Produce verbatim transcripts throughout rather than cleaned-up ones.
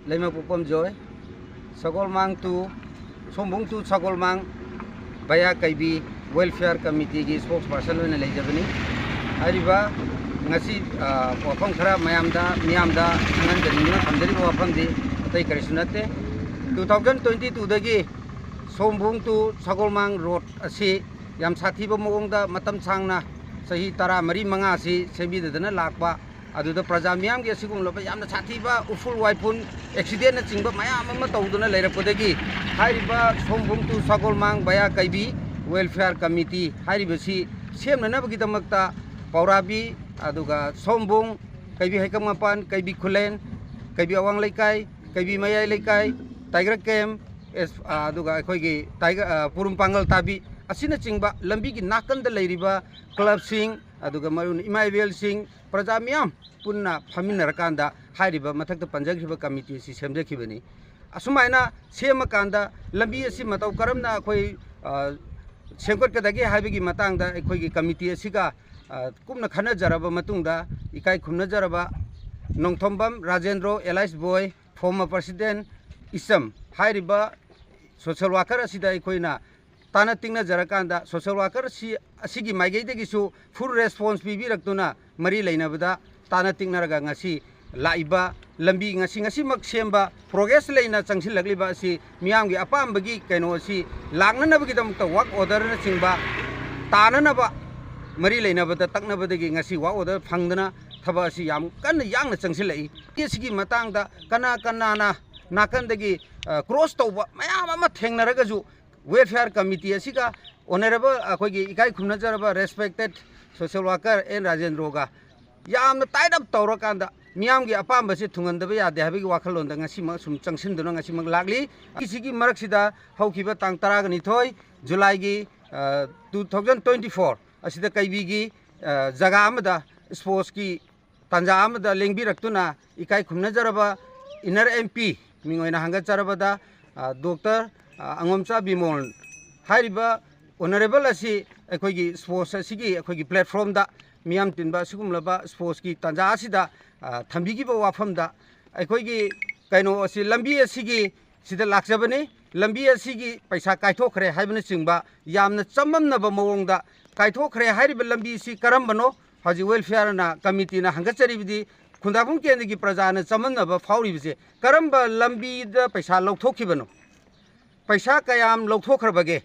ꯂꯩꯃꯄꯣꯛꯄꯝ ꯖꯣꯏ, ꯁꯒꯣꯜꯃꯥꯡ two, ꯁꯣꯝꯕꯨꯡ ꯇꯨ ꯁꯒꯣꯜꯃꯥꯡ ꯕꯌꯥ ꯀꯩꯕꯤ welfare ꯀꯃꯤꯇꯤꯒꯤ ꯏꯁꯄꯣꯛꯁ person ꯑꯣꯏꯅ ꯂꯩꯖꯕꯅꯤ꯫ ꯍꯥꯏꯔꯤꯕ ꯉꯁꯤ, ꯑ, ꯋꯥꯐꯝ ꯈꯔ ꯃꯌꯥꯝꯗ, ꯃꯤꯌꯥꯝꯗ ꯈꯪꯍꯟꯖꯅꯤꯡꯗꯨꯅ ꯊꯝꯖꯔꯤꯕ ꯋꯥꯐꯝꯗꯤ ꯑꯇꯩ ꯀꯔꯤꯁꯨ ꯅꯠꯇꯦ꯫ ꯇꯨ ꯊꯥꯎꯖꯟ ꯇ꯭ꯋꯦꯟꯇꯤ ꯇꯨꯗꯒꯤ ꯁꯣꯝꯕꯨꯡ ꯇꯨ ꯁꯒꯣꯜꯃꯥꯡ ꯔꯣꯗ ꯑꯁꯤ ꯌꯥꯝ ꯁꯥꯊꯤꯕ ꯃꯑꯣꯡꯗ ꯃꯇꯝ ꯁꯥꯡꯅ, ꯆꯍꯤ ꯇꯔꯥ ꯃꯔꯤ ꯃꯉꯥ ꯑꯁꯤ ꯁꯦꯝꯕꯤꯗꯗꯅ ꯂꯥꯛꯄ, ꯑꯗꯨꯗ ꯄ꯭ꯔꯖꯥ ꯃꯤꯌꯥꯝꯒꯤ ꯑꯁꯤꯒꯨꯝꯂꯕ ꯌꯥꯝꯅ ꯁꯥꯊꯤꯕ ꯎꯐꯨꯜ ꯋꯥꯏꯐꯨꯜ, ꯑꯦꯛꯁꯤꯗꯦꯟꯅꯆꯤꯡꯕ ꯃꯌꯥꯝ ꯑꯃ ꯇꯧꯗꯨꯅ ꯂꯩꯔꯛꯄꯗꯒꯤ ꯍꯥꯏꯔꯤꯕ ꯁꯣꯝꯕꯨꯡ ꯇꯨ ꯁꯒꯣꯜꯃꯥꯡ ꯕꯌꯥ ꯀꯩꯕꯤ ꯋꯦꯜꯐꯤꯌꯔ ꯀꯃꯤꯇꯤ ꯍꯥꯏꯔꯤꯕꯁꯤ ꯁꯦꯝꯅꯅꯕꯒꯤꯗꯃꯛꯇ ꯄꯥꯎꯔꯥꯕꯤ, ꯑꯗꯨꯒ ꯁꯣꯝꯕꯨꯡ, ꯀꯩꯕꯤ ꯍꯩꯀꯛ ꯃꯄꯥꯟ, ꯀꯩꯕꯤ ꯈꯨꯂꯦꯟ, ꯀꯩꯕꯤ ꯑꯋꯥꯡ ꯂꯩꯀꯥꯏ, ꯀꯩꯕꯤ ꯃꯌꯥꯏ ꯂꯩꯀꯥꯏ, ꯇꯥꯏꯒꯔ ꯀꯦꯝ, ꯑꯦꯁ-, ꯑ, ꯑꯗꯨꯒ ꯑꯩꯈꯣꯏꯒꯤ ꯇꯥꯏꯒ-, ꯑ, ꯄꯨꯔꯨꯝ ꯄꯥꯡꯒꯜ ꯇꯥꯕꯤ ꯑꯁꯤꯅꯆꯤꯡꯕ ꯂꯝꯕꯤꯒꯤ ꯅꯥꯀꯟꯗ ꯂꯩꯔꯤꯕ ꯀ꯭ꯂꯕꯁꯤꯡ, ꯑꯗꯨꯒ ꯃꯔꯨ ꯑꯣꯏꯅ ꯏꯃꯥ ꯏꯕꯦꯜꯁꯤꯡ, ꯄ꯭ꯔꯖꯥ ꯃꯤꯌꯥꯝ ꯄꯨꯟꯅ ꯐꯝꯃꯤꯟꯅꯔꯀꯥꯟꯗ ꯍꯥꯏꯔꯤꯕ ꯃꯊꯛꯇ ꯄꯟꯖꯈ꯭ꯔꯤꯕ ꯀꯃꯤꯇꯤ ꯑꯁꯤ ꯁꯦꯝꯖꯈꯤꯕꯅꯤ꯫ ꯑꯁꯨꯃꯥꯏꯅ ꯁꯦꯝꯃꯀꯥꯟꯗ ꯂꯝꯕꯤ ꯑꯁꯤ ꯃꯇꯧ ꯀꯔꯝꯅ ꯑꯩꯈꯣꯏ, ꯑ, ꯁꯦꯝꯒꯠꯀꯗꯒꯦ ꯍꯥꯏꯕꯒꯤ ꯃꯇꯥꯡꯗ ꯑꯩꯈꯣꯏꯒꯤ ꯀꯃꯤꯇꯤ ꯑꯁꯤꯒ, ꯑ, ꯀꯨꯞꯅ ꯈꯟꯅꯖꯔꯕ ꯃꯇꯨꯡꯗ, ꯏꯀꯥꯏ ꯈꯨꯝꯅꯖꯔꯕ ꯅꯣꯡꯊꯣꯝꯕꯝ ꯔꯥꯖꯦꯟꯗ꯭ꯔꯣ, ꯑꯦꯂꯥꯏꯁ ꯕꯣꯏ, ꯐꯣꯔꯃꯔ ꯄ꯭ꯔꯁꯤꯗꯦꯟ ꯏꯆꯝ ꯍꯥꯏꯔꯤꯕ ꯁꯣꯁꯦꯜ ꯋꯥꯀꯔ ꯑꯁꯤꯗ ꯑꯩꯈꯣꯏꯅ ꯇꯥꯟꯅ ꯇꯤꯡꯅꯖꯔꯀꯥꯟꯗ, ꯁꯣꯁꯦꯜ ꯋꯥꯀꯔ ꯑꯁꯤ, ꯑꯁꯤꯒꯤ ꯃꯥꯏꯀꯩꯗꯒꯤꯁꯨ ꯐꯨꯜ ꯔꯦꯁꯄꯣꯟꯁ ꯄꯤꯕꯤꯔꯛꯇꯨꯅ, ꯃꯔꯤ ꯂꯩꯅꯕꯗ ꯇꯥꯟꯅ ꯇꯤꯡꯅꯔꯒ ꯉꯁꯤ ꯂꯥꯛꯏꯕ ꯂꯝꯕꯤ, ꯉꯁꯤ, ꯉꯁꯤꯃꯛ ꯁꯦꯝꯕ, ꯄ꯭ꯔꯣꯒ꯭ꯔꯦꯁ ꯂꯩꯅ ꯆꯪꯁꯤꯜꯂꯛꯂꯤꯕ ꯑꯁꯤ ꯃꯤꯌꯥꯝꯒꯤ ꯑꯄꯥꯝꯕꯒꯤ ꯀꯩꯅꯣ ꯑꯁꯤ ꯂꯥꯛꯅꯅꯕꯒꯤꯗꯃꯛꯇ ꯋꯥꯔꯛ ꯑꯣꯔꯗꯔꯅꯆꯤꯡꯕ ꯇꯥꯅꯅꯕ, ꯃꯔꯤ ꯂꯩꯅꯕꯗ ꯇꯛꯅꯕꯗꯒꯤ ꯉꯁꯤ ꯋꯥꯔꯛ ꯑꯣꯔꯗꯔ ꯐꯪꯗꯅ ꯊꯕꯛ ꯑꯁꯤ ꯌꯥꯝ ꯀꯟꯅ ꯌꯥꯡꯅ ꯆꯪꯁꯤꯜꯂꯛꯏ꯫ ꯑꯁꯤꯒꯤ ꯃꯇꯥꯡꯗ ꯀꯅꯥ ꯀꯅꯥꯅ ꯅꯥꯀꯟꯗꯒꯤ, ꯑ, ꯀ꯭ꯔꯣꯁ ꯇꯧꯕ ꯃꯌꯥꯝ ꯑꯃ ꯊꯦꯡꯅꯔꯒꯁꯨ, ꯋꯦꯜꯐꯤꯌꯔ ꯀꯃꯤꯇꯤ ꯑꯁꯤꯒ ꯑꯣꯅꯔꯦꯕꯜ, ꯑꯩꯈꯣꯏꯒꯤ ꯏꯀꯥꯏ ꯈꯨꯝꯅꯖꯔꯕ ꯔꯦꯁꯄꯦꯛꯇꯦꯠ ꯁꯣꯁꯦꯜ ꯋꯥꯀꯔ ꯑꯦꯟ ꯔꯥꯖꯦꯟꯗ꯭ꯔꯣꯒ ꯌꯥꯝꯅ ꯇꯥꯏꯠ ꯑꯞ ꯇꯧꯔꯀꯥꯟꯗ ꯃꯤꯌꯥꯝꯒꯤ ꯑꯄꯥꯝꯕꯁꯤ ꯊꯨꯡꯍꯟꯗꯕ ꯌꯥꯗꯦ ꯍꯥꯏꯕꯒꯤ ꯋꯥꯈꯜꯂꯣꯟꯗ ꯉꯁꯤꯃꯛ ꯁꯨꯝ ꯆꯪꯁꯤꯟꯗꯨꯅ ꯉꯁꯤꯃꯛ ꯂꯥꯛꯂꯤ꯫ ꯁꯤꯒꯤ ꯃꯔꯛꯁꯤꯗ ꯍꯧꯈꯤꯕ ꯇꯥꯡ ꯇꯔꯥꯒ ꯅꯤꯊꯣꯏ ꯖꯨꯂꯥꯏꯒꯤ, ꯑ, ꯇꯨ ꯊꯥꯎꯖꯟ ꯇ꯭ꯋꯦꯟꯇꯤ ꯐꯣꯔ ꯑꯁꯤꯗ ꯀꯩꯕꯤꯒꯤ, ꯑ, ꯖꯒꯥ ꯑꯃꯗ ꯏꯁꯄꯣꯔꯠꯁꯀꯤ ꯇꯥꯟꯖꯥ ꯑꯃꯗ ꯂꯦꯡꯕꯤꯔꯛꯇꯨꯅ ꯏꯀꯥꯏ ꯈꯨꯝꯅꯖꯔꯕ ꯏꯟꯅꯔ ꯑꯦꯝ ꯄꯤ ꯃꯤꯡ ꯑꯣꯏꯅ ꯍꯪꯒꯠꯆꯔꯕꯗ, ꯑ, ꯗꯣꯛꯇꯔ, ꯑ, ꯑꯉꯣꯝꯆꯥ ꯕꯤꯃꯣꯜ ꯍꯥꯏꯔꯤꯕ ꯑꯣꯅꯔꯦꯕꯜ ꯑꯁꯤ ꯑꯩꯈꯣꯏꯒꯤ ꯏꯁꯄꯣꯔꯠꯁ ꯑꯁꯤꯒꯤ ꯑꯩꯈꯣꯏꯒꯤ ꯄ꯭ꯂꯦꯠꯐꯣꯝꯗ ꯃꯤꯌꯥꯝ ꯇꯤꯟꯕ ꯑꯁꯤꯒꯨꯝꯂꯕ ꯏꯁꯄꯣꯔꯠꯁꯀꯤ ꯇꯥꯟꯖꯥ ꯑꯁꯤꯗ, ꯑ, ꯊꯝꯕꯤꯈꯤꯕ ꯋꯥꯐꯝꯗ ꯑꯩꯈꯣꯏꯒꯤ ꯀꯩꯅꯣ ꯑꯁꯤ, ꯂꯝꯕꯤ ꯑꯁꯤꯒꯤ ꯁꯤꯗ ꯂꯥꯛꯆꯕꯅꯤ꯫ ꯂꯝꯕꯤ ꯑꯁꯤꯒꯤ ꯄꯩꯁꯥ ꯀꯥꯏꯊꯣꯛꯈ꯭ꯔꯦ ꯍꯥꯏꯕꯅꯆꯤꯡꯕ ꯌꯥꯝꯅ ꯆꯃꯝꯅꯕ ꯃꯑꯣꯡꯗ, ꯀꯥꯏꯊꯣꯛꯈ꯭ꯔꯦ ꯍꯥꯏꯔꯤꯕ ꯂꯝꯕꯤꯁꯤ ꯀꯔꯝꯕꯅꯣ? ꯍꯧꯖꯤꯛ ꯋꯦꯜꯐꯤꯌꯔꯅ, ꯀꯃꯤꯇꯤꯅ ꯍꯪꯒꯠꯆꯔꯤꯕꯗꯤ, ꯈꯨꯟꯗ꯭ꯔꯥꯛꯄꯝ ꯀꯦꯟꯗ꯭ꯔꯒꯤ ꯄ꯭ꯔꯖꯥꯅ ꯆꯃꯝꯅꯕ ꯐꯥꯎꯔꯤꯕꯁꯦ, ꯀꯔꯝꯕ ꯂꯝꯕꯤꯗ ꯄꯩꯁꯥ ꯂꯧꯊꯣꯛꯈꯤꯕꯅꯣ? ꯄꯩꯁꯥ ꯀꯌꯥꯝ ꯂꯧꯊꯣꯛꯈ꯭ꯔꯕꯒꯦ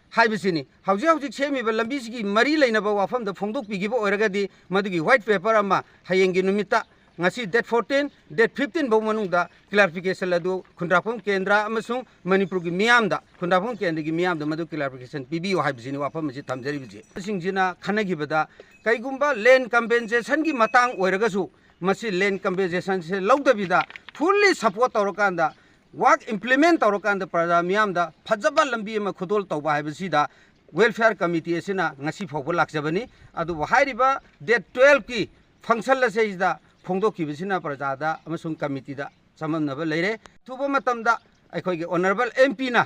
ꯍꯥꯏꯕꯁꯤꯅꯤ꯫ ꯍꯧꯖꯤꯛ ꯍꯧꯖꯤꯛ ꯁꯦꯝꯃꯤꯕ ꯂꯝꯕꯤꯁꯤꯒꯤ ꯃꯔꯤ ꯂꯩꯅꯕ ꯋꯥꯐꯝꯗ ꯐꯣꯡꯗꯣꯛꯄꯤꯈꯤꯕ ꯑꯣꯏꯔꯒꯗꯤ, ꯃꯗꯨꯒꯤ ꯋꯥꯏꯠ ꯄꯦꯄꯔ ꯑꯃ ꯍꯌꯦꯡꯒꯤ ꯅꯨꯃꯤꯠꯇ, ꯉꯁꯤ ꯗꯦꯠ ꯐꯣꯔꯇꯤꯟ, ꯗꯦꯠ ꯐꯤꯐꯇꯤꯟ ꯐꯥꯎ ꯃꯅꯨꯡꯗ ꯀ꯭ꯂꯥꯔꯤꯐꯤꯀꯦꯁꯟ ꯑꯗꯨ ꯈꯨꯟꯗ꯭ꯔꯥꯛꯄꯝ ꯀꯦꯟꯗ꯭ꯔ ꯑꯃꯁꯨꯡ ꯃꯅꯤꯄꯨꯔꯒꯤ ꯃꯤꯌꯥꯝꯗ, ꯈꯨꯟꯗ꯭ꯔꯥꯛꯄꯝ ꯀꯦꯟꯗ꯭ꯔꯒꯤ ꯃꯤꯌꯥꯝꯗ ꯃꯗꯨ ꯀ꯭ꯂꯥꯔꯤꯐꯤꯀꯦꯁꯟ ꯄꯤꯕꯤꯌꯨ ꯍꯥꯏꯕꯁꯤꯅꯤ ꯋꯥꯐꯝ ꯑꯁꯤ ꯊꯝꯖꯔꯤꯕꯁꯤ꯫ ꯁꯤꯡꯁꯤꯅ ꯈꯟꯅꯈꯤꯕꯗ, ꯀꯩꯒꯨꯝꯕ ꯂꯦꯟ ꯀꯝꯄꯦꯟꯁꯦꯁꯟꯒꯤ ꯃꯇꯥꯡ ꯑꯣꯏꯔꯒꯁꯨ, ꯃꯁꯤ ꯂꯦꯟ ꯀꯝꯄꯦꯟꯁꯦꯁꯟꯁꯦ ꯂꯧꯗꯕꯤꯗ, ꯐꯨꯜꯂꯤ ꯁꯄꯣꯔꯠ ꯇꯧꯔꯀꯥꯟꯗ, ꯋꯥꯔꯛ ꯏꯝꯄ꯭ꯂꯤꯃꯦꯟ ꯇꯧꯔꯀꯥꯟꯗ ꯄ꯭ꯔꯖꯥ ꯃꯤꯌꯥꯝꯗ ꯐꯖꯕ ꯂꯝꯕꯤ ꯑꯃ ꯈꯨꯗꯣꯜ ꯇꯧꯕ ꯍꯥꯏꯕꯁꯤꯗ ꯋꯦꯜꯐꯤꯌꯔ ꯀꯃꯤꯇꯤ ꯑꯁꯤꯅ ꯉꯁꯤ ꯐꯥꯎꯕ ꯂꯥꯛꯆꯕꯅꯤ꯫ ꯑꯗꯨꯕꯨ ꯍꯥꯏꯔꯤꯕ ꯗꯦꯠ ꯇꯨꯌꯦꯜꯐꯀꯤ ꯐꯪꯁꯟ ꯑꯁꯤꯗ ꯐꯣꯡꯗꯣꯛꯈꯤꯕꯁꯤꯅ ꯄ꯭ꯔꯖꯥꯗ ꯑꯃꯁꯨꯡ ꯀꯃꯤꯇꯤꯗ ꯆꯃꯝꯅꯕ ꯂꯩꯔꯦ꯫ ꯑꯊꯨꯕ ꯃꯇꯝꯗ ꯑꯩꯈꯣꯏꯒꯤ ꯑꯣꯅꯔꯦꯕꯜ ꯑꯦꯝ ꯄꯤꯅ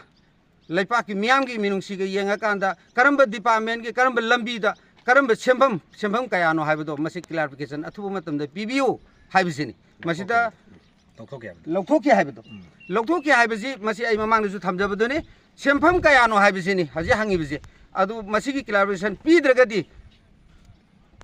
ꯂꯩꯄꯥꯛꯀꯤ ꯃꯤꯌꯥꯝꯒꯤ ꯃꯤꯅꯨꯡꯁꯤꯒ ꯌꯦꯡꯉꯀꯥꯟꯗ ꯀꯔꯝꯕ ꯗꯤꯄꯥꯔꯠꯃꯦꯟꯒꯤ, ꯀꯔꯝꯕ ꯂꯝꯕꯤꯗ, ꯀꯔꯝꯕ ꯁꯦꯝꯐꯝ, ꯁꯦꯝꯐꯝ ꯀꯌꯥꯅꯣ ꯍꯥꯏꯕꯗꯣ ꯃꯁꯤ ꯀ꯭ꯂꯥꯔꯤꯐꯤꯀꯦꯁꯟ ꯑꯊꯨꯕ ꯃꯇꯝꯗ ꯄꯤꯕꯤꯌꯨ ꯍꯥꯏꯕꯁꯤꯅꯤ꯫ ꯃꯁꯤꯗ ꯂꯧꯊꯣꯛꯀꯦ ꯍꯥꯏꯕꯗꯣ꯫ ꯂꯧꯊꯣꯛꯀꯦ ꯍꯥꯏꯕꯗꯣ꯫ ꯎꯝ꯫ ꯂꯧꯊꯣꯛꯀꯦ ꯍꯥꯏꯕꯁꯤ ꯃꯁꯤ ꯑꯩ ꯃꯃꯥꯡꯗꯁꯨ ꯊꯝꯖꯕꯗꯨꯅꯤ꯫ ꯁꯦꯟꯐꯝ ꯀꯌꯥꯅꯣ ꯍꯥꯏꯕꯁꯤꯅꯤ ꯍꯧꯖꯤꯛ ꯍꯪꯉꯤꯕꯁꯦ꯫ ꯑꯗꯨ ꯃꯁꯤꯒꯤ ꯀ꯭ꯂꯥꯔꯤꯐꯤꯀꯦꯁꯟ ꯄꯤꯗ꯭ꯔꯒꯗꯤ,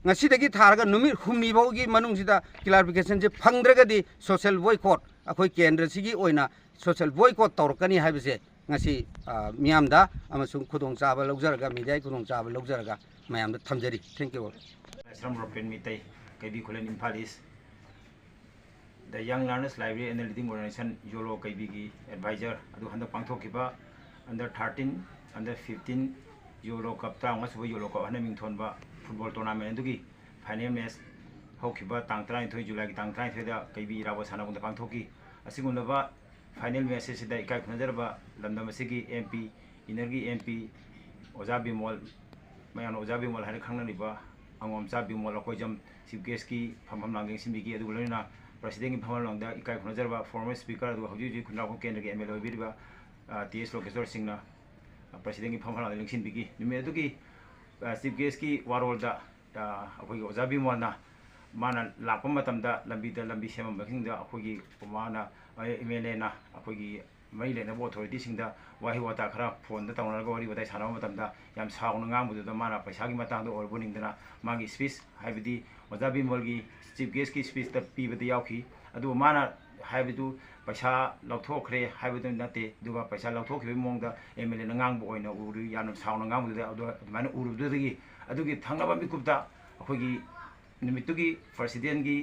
ꯉꯁꯤꯗꯒꯤ ꯊꯥꯔꯒ ꯅꯨꯃꯤꯠ ꯍꯨꯝꯅꯤ ꯐꯥꯎꯒꯤ ꯃꯅꯨꯡꯁꯤꯗ ꯀ꯭ꯂꯥꯔꯤꯐꯤꯀꯦꯁꯟꯁꯦ ꯐꯪꯗ꯭ꯔꯒꯗꯤ, ꯁꯣꯁꯦꯜ ꯕꯣꯏꯀꯣꯠ ꯑꯩꯈꯣꯏ ꯀꯦꯟꯗ꯭ꯔꯁꯤꯒꯤ ꯑꯣꯏꯅ ꯁꯣꯁꯦꯜ ꯕꯣꯏꯀꯣꯠ ꯇꯧꯔꯛꯀꯅꯤ ꯍꯥꯏꯕꯁꯦ ꯉꯁꯤ, ꯑ, ꯃꯤꯌꯥꯝꯗ ꯑꯃꯁꯨꯡ ꯈꯨꯗꯣꯡꯆꯥꯕ ꯂꯧꯖꯔꯒ, ꯃꯤꯗꯤꯌꯥꯒꯤ ꯈꯨꯗꯣꯡꯆꯥꯕ ꯂꯧꯖꯔꯒ ꯃꯌꯥꯝꯗ ꯊꯝꯖꯔꯤ꯫ Thank you all. Asram Ropen Meitei, Keibi Khullen, Imphal east. The Young Learners Library and the Leading Organization, YOLO ꯀꯩꯕꯤꯒꯤ ꯑꯦꯗꯚꯥꯏꯖꯔ ꯑꯗꯨ ꯍꯟꯗꯛ ꯄꯥꯡꯊꯣꯛꯈꯤꯕ under thirteen, under fifteen ꯌꯣꯂꯣ ꯀꯞ, ꯇꯔꯥꯃꯉꯥ ꯁꯨꯕ ꯌꯣꯂꯣ ꯀꯞ ꯍꯥꯏꯅ ꯃꯤꯡꯊꯣꯟꯕ ꯐꯨꯠꯕꯣꯜ ꯇꯣꯔꯅꯥꯃꯦꯟ ꯑꯗꯨꯒꯤ ꯐꯥꯏꯅꯦꯜ ꯃꯦꯠꯆ ꯍꯧꯈꯤꯕ ꯇꯥꯡ ꯇꯔꯥꯅꯤꯊꯣꯏ, ꯖꯨꯂꯥꯏꯒꯤ ꯇꯥꯡ ꯇꯔꯥꯅꯤꯊꯣꯏꯗ ꯀꯩꯕꯤ ꯏꯔꯥꯕꯣꯠ ꯁꯥꯟꯅꯕꯨꯡꯗ ꯄꯥꯡꯊꯣꯛꯈꯤ꯫ ꯑꯁꯤꯒꯨꯝꯂꯕ ꯐꯥꯏꯅꯦꯜ ꯃꯦꯠꯆ ꯑꯁꯤꯗ ꯏꯀꯥꯏ ꯈꯨꯝꯅꯖꯔꯕ ꯂꯝꯗꯝ ꯑꯁꯤꯒꯤ ꯑꯦꯝ ꯄꯤ, ꯏꯟꯅꯔꯒꯤ ꯑꯦꯝ ꯄꯤ, ꯑꯣꯖꯥ ꯕꯤꯃꯣꯜ, ꯃꯌꯥꯝꯅ ꯑꯣꯖꯥ ꯕꯤꯃꯣꯜ ꯍꯥꯏꯅ ꯈꯪꯅꯔꯤꯕ ꯑꯉꯣꯝꯆꯥ ꯕꯤꯃꯣꯜ ꯑꯀꯣꯏꯖꯝ ꯆꯤꯐ ꯒꯦꯁꯀꯤ ꯐꯝꯐꯝ ꯂꯥꯡꯗ ꯂꯦꯡꯁꯤꯟꯕꯤꯈꯤ꯫ ꯑꯗꯨꯒ ꯂꯣꯏꯅꯅ ꯄ꯭ꯔꯁꯤꯗꯦꯟꯒꯤ ꯐꯝꯐꯝ ꯂꯥꯡꯗ ꯏꯀꯥꯏ ꯈꯨꯝꯅꯖꯔꯕ ꯐꯣꯔꯃꯔ ꯁ꯭ꯄꯤꯀꯔ ꯑꯗꯨꯒ ꯍꯧꯖꯤꯛ ꯍꯧꯖꯤꯛ ꯈꯨꯟꯗ꯭ꯔꯥꯛꯄꯝ ꯀꯦꯟꯗ꯭ꯔꯒꯤ ꯑꯦꯝ ꯑꯦꯜ ꯑꯦ ꯑꯣꯏꯕꯤꯔꯤꯕ, ꯑ, ꯇꯤ ꯑꯦꯁ ꯂꯣꯀꯦꯁꯣꯔ ꯁꯤꯡꯅ, ꯑ, ꯄ꯭ꯔꯁꯤꯗꯦꯟꯒꯤ ꯐꯝꯐꯝ ꯂꯥꯡꯗ ꯂꯦꯡꯁꯤꯟꯕꯤꯈꯤ꯫ ꯅꯨꯃꯤꯠ ꯑꯗꯨꯒꯤ, ꯑ, ꯆꯤꯐ ꯒꯦꯁꯀꯤ ꯋꯥꯔꯣꯜꯗ, ꯑ, ꯑꯩꯈꯣꯏꯒꯤ ꯑꯣꯖꯥ ꯕꯤꯃꯣꯜꯅ ꯃꯥꯅ ꯂꯥꯛꯄ ꯃꯇꯝꯗ ꯂꯝꯕꯤꯗ ꯂꯝꯕꯤ ꯁꯦꯝꯃꯝꯕꯁꯤꯡꯗ ꯑꯩꯈꯣꯏꯒꯤ ꯃꯥꯅ ꯑꯦꯝ ꯑꯦꯜ ꯑꯦꯅ ꯑꯩꯈꯣꯏꯒꯤ ꯃꯔꯤ ꯂꯩꯅꯕ ꯑꯣꯊꯣꯔꯤꯇꯤꯁꯤꯡꯗ ꯋꯥꯍꯩ ꯋꯥꯇꯥ ꯈꯔ ꯐꯣꯟꯗ ꯇꯧꯅꯔꯒ ꯋꯥꯔꯤ ꯋꯥꯇꯥꯏ ꯁꯥꯟꯅꯕ ꯃꯇꯝꯗ ꯌꯥꯝ ꯁꯥꯎꯅ ꯉꯥꯡꯕꯗꯨꯗ ꯃꯥꯅ ꯄꯩꯁꯥꯒꯤ ꯃꯇꯥꯡꯗ ꯑꯣꯏꯔꯕꯣ ꯅꯤꯡꯗꯅ ꯃꯥꯒꯤ ꯁ꯭ꯄꯤꯁ, ꯍꯥꯏꯕꯗꯤ ꯑꯣꯖꯥ ꯕꯤꯃꯣꯜꯒꯤ ꯆꯤꯐ ꯒꯦꯁꯀꯤ ꯁ꯭ꯄꯤꯁꯇ ꯄꯤꯕꯗ ꯌꯥꯎꯈꯤ꯫ ꯑꯗꯨꯕꯨ ꯃꯥꯅ ꯍꯥꯏꯕꯗꯨ ꯄꯩꯁꯥ ꯂꯧꯊꯣꯛꯈ꯭ꯔꯦ ꯍꯥꯏꯕꯗꯨ ꯅꯠꯇꯦ, ꯑꯗꯨꯒ ꯄꯩꯁꯥ ꯂꯧꯊꯣꯛꯈꯤꯕꯒꯤ ꯃꯑꯣꯡꯗ ꯑꯦꯝ ꯑꯦꯜ ꯑꯦꯅ ꯉꯥꯡꯕ ꯑꯣꯏꯅ ꯎꯔꯨꯏ꯫ ꯌꯥꯝꯅ ꯁꯥꯎꯅ ꯉꯥꯡꯕꯗꯨꯗ ꯑꯗꯨ-, ꯑꯗꯨꯃꯥꯏꯅ ꯎꯔꯨꯕꯗꯨꯗꯒꯤ ꯑꯗꯨꯒꯤ ꯊꯪꯅꯕ ꯃꯤꯀꯨꯞꯇ ꯑꯩꯈꯣꯏꯒꯤ ꯅꯨꯃꯤꯠꯇꯨꯒꯤ ꯄ꯭ꯔꯁꯤꯗꯦꯟꯒꯤ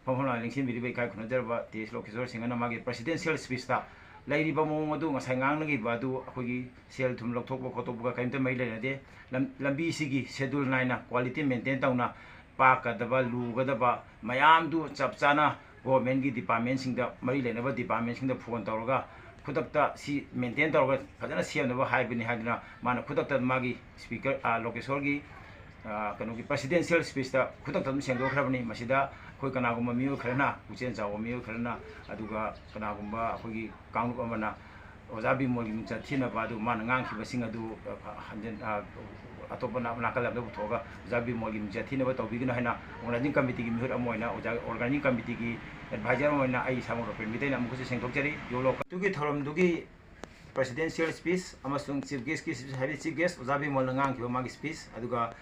ꯐꯝꯐꯝ ꯂꯥꯡ ꯂꯦꯡꯁꯤꯟꯕꯤꯔꯤꯕ ꯏꯀꯥꯏ ꯈꯨꯝꯅꯖꯔꯕ ꯇꯦ ꯑꯦꯁ ꯂꯣꯀꯦꯁꯣꯔ ꯁꯤꯡꯍꯅ ꯃꯥꯒꯤ ꯄ꯭ꯔꯁꯤꯗꯦꯟꯁꯤꯌꯦꯜ ꯁ꯭ꯄꯤꯁꯇ ꯂꯩꯔꯤꯕ ꯃꯑꯣꯡ ꯑꯗꯨ ꯉꯁꯥꯏ ꯉꯥꯡꯅꯈꯤꯕ ꯑꯗꯨ ꯑꯩꯈꯣꯏꯒꯤ ꯁꯦꯜ ꯊꯨꯝ ꯂꯧꯊꯣꯛꯄ ꯈꯣꯠꯇꯣꯛꯄꯒ ꯀꯔꯤꯝꯇ ꯃꯔꯤ ꯂꯩꯅꯗꯦ꯫ ꯂꯝ-, ꯂꯝꯕꯤꯁꯤꯒꯤ ꯁꯦꯗꯨꯜ ꯅꯥꯏꯅ ꯀ꯭ꯋꯥꯂꯤꯇꯤ ꯃꯦꯟꯇꯦꯟ ꯇꯧꯅ ꯄꯥꯛꯀꯗꯕ, ꯂꯨꯒꯗꯕ ꯃꯌꯥꯝꯗꯨ ꯆꯞ ꯆꯥꯅ ꯒꯣꯔꯃꯦꯟꯒꯤ ꯗꯤꯄꯥꯔꯠꯃꯦꯟꯁꯤꯡꯗ, ꯃꯔꯤ ꯂꯩꯅꯕ ꯗꯤꯄꯥꯔꯠꯃꯦꯟꯁꯤꯡꯗ ꯐꯣꯟ ꯇꯧꯔꯒ ꯈꯨꯗꯛꯇ ꯁꯤ ꯃꯦꯟꯇꯦꯟ ꯇꯧꯔꯒ ꯐꯖꯅ ꯁꯦꯝꯅꯕ ꯍꯥꯏꯕꯅꯤ ꯍꯥꯏꯗꯨꯅ ꯃꯥꯅ ꯈꯨꯗꯛꯇ ꯃꯥꯒꯤ ꯁ꯭ꯄꯤꯀꯔ, ꯑ, ꯂꯣꯀꯦꯁꯣꯔꯒꯤ, ꯑ, ꯀꯩꯅꯣꯒꯤ ꯄ꯭ꯔꯁꯤꯗꯦꯟꯁꯤꯌꯦꯜ ꯁ꯭ꯄꯤꯁꯇ ꯈꯨꯗꯛꯇ ꯑꯗꯨꯝ ꯁꯦꯡꯗꯣꯛꯈ꯭ꯔꯕꯅꯤ꯫ ꯃꯁꯤꯗ ꯑꯩꯈꯣꯏ ꯀꯅꯥꯒꯨꯝꯕ ꯃꯤꯑꯣꯏ ꯈꯔꯅ, ꯄꯨꯛꯆꯦꯜ ꯆꯥꯎꯕ ꯃꯤꯑꯣꯏ ꯈꯔꯅ, ꯑꯗꯨꯒ ꯀꯅꯥꯒꯨꯝꯕ ꯑꯩꯈꯣꯏꯒꯤ ꯀꯥꯡꯂꯨꯞ ꯑꯃꯅ ꯑꯣꯖꯥ ꯕꯤꯃꯣꯜꯒꯤ ꯃꯤꯡꯆꯠ ꯊꯤꯅꯕ ꯑꯗꯨ ꯃꯥꯅ ꯉꯥꯡꯈꯤꯕꯁꯤꯡ ꯑꯗꯨ, ꯑ, ꯍꯟꯖꯤꯟ-, ꯑ, ꯑꯇꯣꯞꯄ ꯅꯥ-, ꯅꯥꯀꯜ ꯑꯃꯗ ꯄꯨꯊꯣꯛꯑꯒ ꯑꯣꯖꯥ ꯕꯤꯃꯣꯜꯒꯤ ꯃꯤꯡꯆꯠ ꯊꯤꯅꯕ ꯇꯧꯕꯤꯒꯅꯨ ꯍꯥꯏꯅ ꯑꯣꯔꯒꯅꯥꯏꯖꯤꯡ ꯀꯃꯤꯇꯤꯒꯤ ꯃꯤꯍꯨꯠ ꯑꯃ ꯑꯣꯏꯅ, ꯑꯣꯖꯥ, ꯑꯣꯔꯒꯅꯥꯏꯖꯤꯡ ꯀꯃꯤꯇꯤꯒꯤ ꯑꯦꯗꯚꯥꯏꯖꯔ ꯑꯃ ꯑꯣꯏꯅ ꯑꯩ ꯏꯁꯥꯃꯛ ꯔꯣꯄꯦꯟ ꯃꯤꯇꯩꯅ ꯑꯃꯨꯛꯀꯁꯨ ꯁꯦꯡꯗꯣꯛꯆꯔꯤ꯫ ꯌꯣꯂꯣ ꯑꯗꯨꯒꯤ ꯊꯧꯔꯝꯗꯨꯒꯤ ꯄ꯭ꯔꯁꯤꯗꯦꯟꯁꯤꯌꯦꯜ ꯁ꯭ꯄꯤꯁ ꯑꯃꯁꯨꯡ ꯆꯤꯐ ꯒꯦꯁꯀꯤ ꯁ꯭ꯄꯤꯁ, ꯍꯥꯏꯕꯗꯤ ꯆꯤꯐ ꯒꯦꯁ ꯑꯣꯖꯥ ꯕꯤꯃꯣꯜꯅ ꯉꯥꯡꯈꯤꯕ ꯃꯥꯒꯤ ꯁ꯭ꯄꯤꯁ, ꯑꯗꯨꯒ,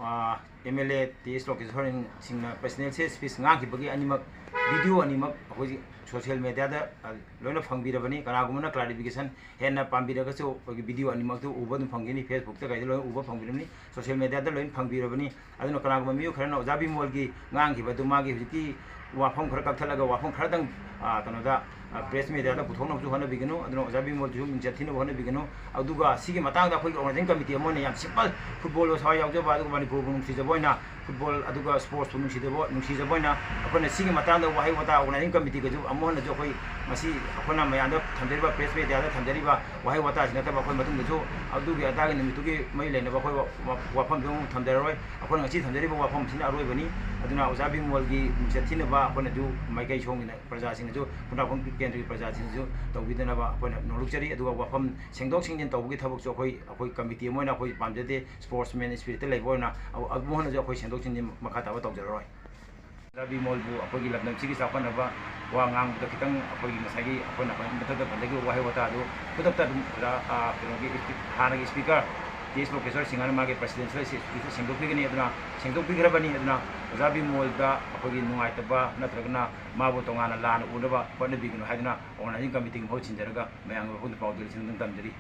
ꯑ, ꯑꯦꯝ ꯑꯦꯜ ꯑꯦ ꯇꯤ ꯑꯦꯁ ꯂꯣꯀꯦꯁꯣꯔ ꯁꯤꯡꯅ ꯄ꯭ꯔꯁꯤꯗꯦꯟꯁꯤꯌꯦꯜ ꯁ꯭ꯄꯤꯁ ꯉꯥꯡꯈꯤꯕꯒꯤ ꯑꯅꯤꯃꯛ, ꯚꯤꯗꯤꯑꯣ ꯑꯅꯤꯃꯛ ꯑꯩꯈꯣꯏ ꯁꯣꯁꯤꯌꯦꯜ ꯃꯦꯗꯤꯌꯥꯗ, ꯑ, ꯂꯣꯏꯅ ꯐꯪꯕꯤꯔꯕꯅꯤ꯫ ꯀꯅꯥꯒꯨꯝꯕꯅ ꯀ꯭ꯂꯥꯔꯤꯐꯤꯀꯦꯁꯟ ꯍꯦꯟꯅ ꯄꯥꯝꯕꯤꯔꯒꯁꯨ ꯑꯩꯈꯣꯏꯒꯤ ꯚꯤꯗꯤꯑꯣ ꯑꯅꯤꯃꯛꯇꯨ ꯎꯕ ꯑꯗꯨꯝ ꯐꯪꯒꯅꯤ, ꯐꯦꯁꯕꯨꯛꯇ ꯀꯩꯗ ꯂꯣꯏꯅ ꯎꯕ ꯐꯪꯕꯤꯔꯕꯅꯤ, ꯁꯣꯁꯤꯌꯦꯜ ꯃꯦꯗꯤꯌꯥꯗ ꯂꯣꯏꯅ ꯐꯪꯕꯤꯔꯕꯅꯤ꯫ ꯑꯗꯨꯅ ꯀꯅꯥꯒꯨꯝꯕ ꯃꯤꯑꯣꯏ ꯈꯔꯅ ꯑꯣꯖꯥ ꯕꯤꯃꯣꯜꯒꯤ ꯉꯥꯡꯈꯤꯕ ꯑꯗꯨ ꯃꯥꯒꯤ ꯍꯧꯖꯤꯛꯀꯤ ꯋꯥꯐꯝ ꯈꯔ ꯀꯛꯊꯠꯂꯒ ꯋꯥꯐꯝ ꯈꯔꯗꯪ, ꯑ, ꯀꯩꯅꯣꯗ, ꯑ, ꯄ꯭ꯔꯦꯁ ꯃꯦꯗꯤꯌꯥꯗ ꯄꯨꯊꯣꯛꯅꯕꯁꯨ ꯍꯣꯠꯅꯕꯤꯒꯅꯨ꯫ ꯑꯗꯨꯅ ꯑꯣꯖꯥ ꯕꯤꯃꯣꯜꯗꯨꯁꯨ ꯃꯤꯡꯆꯠ ꯊꯤꯅꯕ ꯍꯣꯠꯅꯕꯤꯒꯅꯨ꯫ ꯑꯗꯨꯒ ꯁꯤꯒꯤ ꯃꯇꯥꯡꯗ ꯑꯩꯈꯣꯏꯒꯤ ꯑꯣꯔꯒꯅꯥꯏꯖꯤꯡ ꯀꯃꯤꯇꯤ ꯑꯃ ꯑꯣꯏꯅ ꯌꯥꯝ ꯁꯤꯝꯄꯜ, ꯐꯨꯠꯕꯣꯜꯗ ꯊꯋꯥꯏ ꯌꯥꯎꯖꯕ, ꯑꯗꯨꯒ ꯃꯅꯤꯄꯨꯔꯕꯨ ꯅꯨꯡꯁꯤꯖꯕ ꯑꯣꯏꯅ, ꯐꯨꯠꯕꯣꯜ ꯑꯗꯨꯒ ꯁ꯭ꯄꯣꯔꯠꯁꯄꯨ ꯅꯨꯡꯁꯤꯖꯕ, ꯅꯨꯡꯁꯤꯖꯕ ꯑꯣꯏꯅ ꯑꯩꯈꯣꯏꯅ ꯁꯤꯒꯤ ꯃꯇꯥꯡꯗ ꯋꯥꯍꯩ ꯋꯥꯇꯥ ꯑꯣꯔꯒꯅꯥꯏꯖꯤꯡ ꯀꯃꯤꯇꯤꯒꯁꯨ ꯑꯃꯨꯛ ꯍꯟꯅꯁꯨ ꯑꯩꯈꯣꯏ ꯃꯁꯤ ꯑꯩꯈꯣꯏꯅ ꯃꯌꯥꯝꯗ ꯊꯝꯖꯔꯤꯕ, ꯄ꯭ꯔꯦꯁ ꯃꯦꯗꯤꯌꯥꯗ ꯊꯝꯖꯔꯤꯕ ꯋꯥꯍꯩ ꯋꯥꯇꯥꯁꯤ ꯅꯠꯇꯕ ꯑꯩꯈꯣꯏ ꯃꯇꯨꯡꯗꯁꯨ ꯑꯗꯨꯒꯤ ꯑꯗꯥꯒꯤ ꯅꯨꯃꯤꯠꯇꯨꯒꯤ ꯃꯔꯤ ꯂꯩꯅꯕ ꯑꯩꯈꯣꯏ ꯋꯥ-, ꯋꯥ-, ꯋꯥꯐꯝꯁꯨ ꯑꯃꯨꯛ ꯊꯝꯖꯔꯔꯣꯏ꯫ ꯑꯩꯈꯣꯏꯅ ꯉꯁꯤ ꯊꯝꯖꯔꯤꯕ ꯋꯥꯐꯝꯁꯤꯅ ꯑꯔꯣꯏꯕꯅꯤ꯫ ꯑꯗꯨꯅ ꯑꯣꯖꯥ ꯕꯤꯃꯣꯜꯒꯤ ꯃꯤꯡꯆꯠ ꯊꯤꯅꯕ ꯑꯩꯈꯣꯏꯅꯁꯨ ꯃꯥꯏꯀꯩ ꯁꯣꯝꯒꯤꯅ ꯄ꯭ꯔꯖꯥꯁꯤꯡꯅꯁꯨ, ꯈꯨꯟꯗ꯭ꯔꯥꯛꯄꯝ ꯀꯦꯟꯗ꯭ꯔꯒꯤ ꯄ꯭ꯔꯖꯥꯁꯤꯡꯅꯁꯨ ꯇꯧꯕꯤꯗꯅꯕ ꯑꯩꯈꯣꯏꯅ ꯅꯣꯡꯂꯨꯛꯆꯔꯤ꯫ ꯑꯗꯨꯒ ꯋꯥꯐꯝ ꯁꯦꯡꯗꯣꯛ ꯁꯦꯡꯖꯤꯟ ꯇꯧꯕꯒꯤ ꯊꯕꯛꯁꯨ ꯑꯩꯈꯣꯏ, ꯑꯩꯈꯣꯏ ꯀꯃꯤꯇꯤ ꯑꯃ ꯑꯣꯏꯅ ꯑꯩꯈꯣꯏ ꯄꯥꯝꯖꯗꯦ꯫ ꯁ꯭ꯄꯣꯔꯠꯁꯃꯦꯟ ꯁ꯭ꯄꯤꯔꯤꯠꯇ ꯂꯩꯕ ꯑꯣꯏꯅ ꯑꯃꯨꯛ ꯍꯟꯅꯁꯨ ꯑꯩꯈꯣꯏ ꯁꯦꯡꯗꯣꯛ ꯁꯦꯡꯖꯤꯟ ꯃꯈꯥ ꯇꯥꯕ ꯇꯧꯖꯔꯔꯣꯏ꯫ ꯑꯣꯖꯥ ꯕꯤꯃꯣꯜꯕꯨ ꯑꯩꯈꯣꯏꯒꯤ ꯂꯝꯗꯝꯁꯤꯒꯤ ꯆꯥꯎꯈꯠꯅꯕ ꯋꯥ ꯉꯥꯡꯕꯗ ꯈꯤꯇꯪ ꯑꯩꯈꯣꯏꯒꯤ ꯉꯁꯥꯏꯒꯤ ꯑꯩꯈꯣꯏꯅ ꯃꯊꯛꯇ ꯄꯟꯖꯈꯤꯕ ꯋꯥꯍꯩ ꯋꯥꯇꯥꯗꯨ ꯈꯨꯗꯛꯇ ꯑꯗꯨꯝ ꯑꯣꯖꯥ, ꯑ, ꯀꯩꯅꯣꯒꯤ ꯏꯁꯄꯤ-, ꯍꯥꯟꯅꯒꯤ ꯁ꯭ꯄꯤꯀꯔ ꯇꯤ ꯑꯦꯁ ꯄ꯭ꯔꯣꯐꯦꯁꯔ ꯁꯤꯡꯍꯅ ꯃꯥꯒꯤ ꯄ꯭ꯔꯁꯤꯗꯦꯟꯁꯤꯌꯦꯜ ꯁꯦꯀ꯭ꯔꯦꯇꯔꯤꯗ ꯁꯦꯡꯗꯣꯛꯄꯤꯒꯅꯤ ꯑꯗꯨꯅ, ꯁꯦꯡꯗꯣꯛꯄꯤꯈ꯭ꯔꯕꯅꯤ ꯑꯗꯨꯅ, ꯑꯣꯖꯥ ꯕꯤꯃꯣꯜꯗ ꯑꯩꯈꯣꯏꯒꯤ ꯅꯨꯡꯉꯥꯏꯇꯕ ꯅꯠꯇ꯭ꯔꯒꯅ ꯃꯥꯕꯨ ꯇꯣꯉꯥꯟꯅ ꯂꯥꯟꯅ ꯎꯅꯕ ꯍꯣꯠꯅꯕꯤꯒꯅꯨ ꯍꯥꯏꯗꯨꯅ ꯑꯣꯔꯒꯅꯥꯏꯖꯤꯡ ꯀꯃꯤꯇꯤꯒꯤ ꯃꯍꯨꯠ ꯁꯤꯟꯖꯔꯒ ꯃꯌꯥꯝꯒꯤ ꯃꯐꯝꯗ ꯄꯥꯎꯖꯦꯜꯁꯤꯡ ꯑꯗꯨꯝ ꯇꯝꯖꯔꯤ꯫